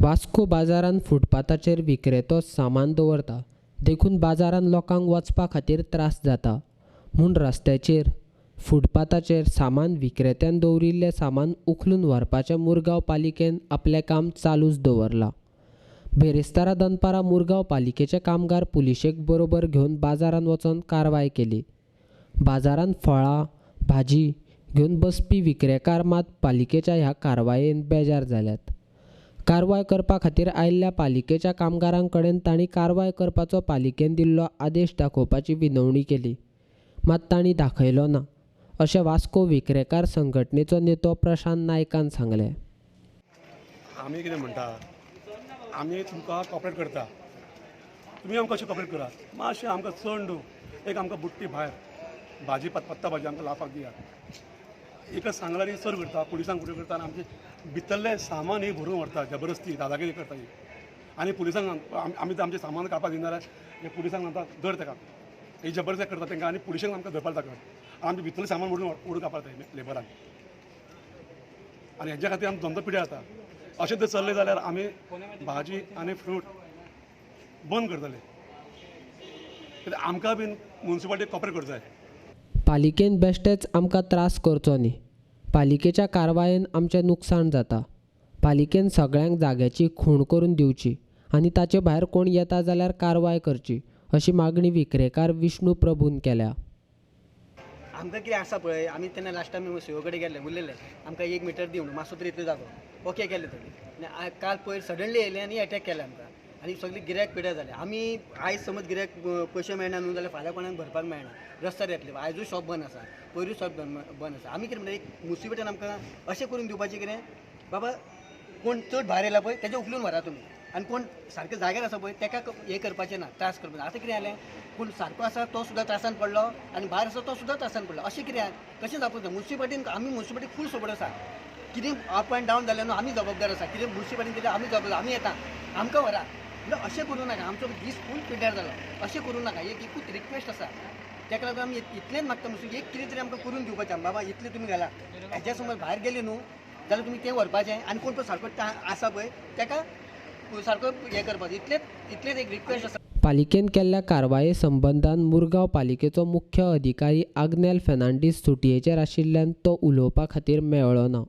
वास्को बाजारांत फुटपाथाचेर विक्रेतो सामान दवरता, देखून बाजारांत लोकांक वचपा खातीर त्रास जाता. म्हूण रस्त्याचेर फुटपाथाचेर सामान विक्रेत्यान दवरिल्लें सामान उखलून व्हरपाचें मुरगांव पालिकेन आपलें काम चालूच दवरलां. बेरेस्तारा दनपारां मुरगांव पालिकेचे कामगार पुलिशेक बरोबर घेवन बाजारांत वचून कारवाय केली. बाजारांत फळां भाजी घेवन बसपी विक्रेकार मात पालिकेच्या ह्या कारवायेन बेजार जाल्यात. कारवाय करपा खातीर आयिल्ल्या पालिकेच्या कामगारां कडेन तांणी कारवाय करपाचो पालिकेन दिल्लो आदेश दाखोवपाची विनवणी केली, मात तांणी दाखयलो ना, अशें वास्को विक्रेकार संघटनेचो नेतो प्रशांत नायकान सांगलें. आमी कितें म्हणटा, आमी तुमकां कॉपरेट करता, तुमी आमकां अशें कॉपरेट करात, मातशें आमकां चड न्हू, एक आमकां बुट्टी भायर भाजी पत्ता भाजी आमकां लावपाक दियात. एकच सांगल्यार ही चड करता, पुलिसांक फुडें करता आनी आमचें भितरलें सामान ही भरून व्हरता, जबरदस्ती दादागिरी करता ही. आनी पुलिसांक आमी आमचें सामान काडपाक दिना जाल्यार हे पुलिसांक सांगता धर ताका, ही जबरदस्ती करता तांकां आनी पुलिसांक आमकां धरपाक ताका, आमचें भितरलें सामान व्हरून उडून काडपाक जाय लेबरांक. आनी हेच्या खातीर आमचो धंदो पिड्यार जाता. अशें जर चल्लें जाल्यार आमी भाजी आनी फ्रूट बंद करतले, कित्याक आमकां बीन म्युनिसिपालिटी कॉपरेट करता जाय. पालिकेन बेश्टेच आमकां त्रास करचो न्ही. पालिकेच्या कारवायेन आमचें नुकसाण जाता. पालिकेन सगळ्यांक जाग्याची खूण करून दिवची आनी ताचे भायर कोण येता जाल्यार कारवाय करची, अशी मागणी विक्रेकार विष्णू प्रभून केल्या. आमकां कितें आसा पळय, आमी तेन्ना लास्ट टायम सीओ कडेन गेल्ले, उलयले आमकां 1 मिटर दी म्हणून, मातसो तरी इतलो जागो ओके केले थोडी. आनी काल पयर सडनली येयले आनी एटॅक केले आमकां आनी सगळी गिऱ्याक पिड्यार जाले. आमी आयज समज गिऱ्याक पयशे मेळना न्हू जाल्यार फाल्यां कोणाक भरपाक मेळना, रस्त्यार येतले. आयजूय शॉप बंद आसा, पयरूय शॉप बंद आसा. आमी कितें म्हणटा, एक मुसिबतीन आमकां अशें करून दिवपाचें कितें, बाबा कोण चड भायर येयला पळय तेजें उखलून व्हरा तुमी, आनी कोण सारकें जाग्यार आसा पळय तेका हें करपाचें ना, त्रास करपाचें. आतां कितें जालें, कोण सारको आसा तो सुद्दां त्रासान पडलो आनी भायर आसा तो सुद्दां त्रासान पडलो. अशें कितें कशें जावपाक जाय. मुन्सिपालिटीन आमी मुन्सिपालिटी फूल सपोर्ट आसा, कितें अप एंड डावन जालें न्हू आमी जबाबदार आसा, कितें मुन्सिपालिटीन कितें आमी जबाबदार, आमी येता आमकां व्हरा. म्हणल्यार अशें करूं नाका, आमचो दीस फूल पिड्ड्यार जालो, अशें करूं नाका. एक एकूच रिक्वेस्ट आसा, तेका लागून आमी इतलेंच मागता मुन्सिपालिटी एक कितें तरी आमकां करून दिवपाचें, बाबा इतलें तुमी घाला, हेज्या समज भायर गेले न्हू जाल्यार तुमी तें व्हरपाचें आनी कोण पळय सारको आसा पळय तेका सारको हें करपाचें. इतलेंच एक रिक्वेस्ट आसा. पालिकेन केल्ल्या कारवाये संबंदान मुरगांव पालिकेचो मुख्य अधिकारी आग्नेल फेर्नांडीस सुटयेचेर आशिल्ल्यान तो उलोवपा खातीर मेळ्ळो ना.